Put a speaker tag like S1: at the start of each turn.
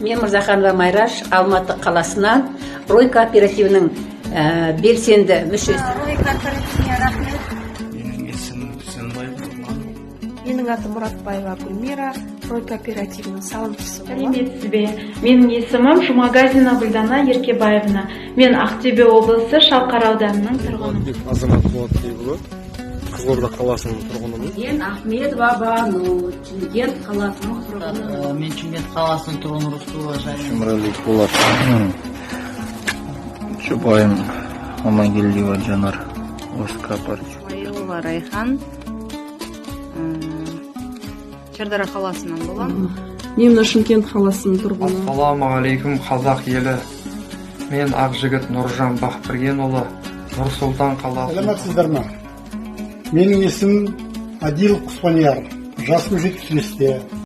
S1: Мен Мырзаханова Майраш, Алматы қаласынан, Рой кооперативінің белсенді мүшесі.
S2: Рой кооперативіне рахмет.
S3: Менің есімім Үсенбаев Нұрлан.
S4: Менің атым Мұратбаева Гүлмира, Рой кооперативінің салымшысы боламын.
S5: Сәлеметсіз бе! Менің есімім Жұмағазина Гүлдана Еркебаевна. Мен Ақтөбе облысы, Шалқар ауданының тұрғынымын.
S6: Болатбек Азамат Болатбекұлы, Қызылорда қаласының тұрғынымын.
S1: Мен Ахмедова Бану, Шымкент қаласының тұрғынымын.
S7: Мен Шымкент қаласының тұрғыны Рысқұлова Жайна.
S8: Өмірәлиев Болат, жұбайым Амангелдиева Жанар, осы кооператив.
S9: Смаилова Райхан, Шардара қаласынан боламын.
S10: Мен мына Шымкент қаласының тұрғыны.
S11: Ассалаумағалейкум, қазақ елі! Мен Ақжігіт Нұржан Бақбергенұлы, Нұр Сұлтан қаласы.
S12: Саламатсыздар ма! Менің есімім Адил Құспанияр, жасым 75-те.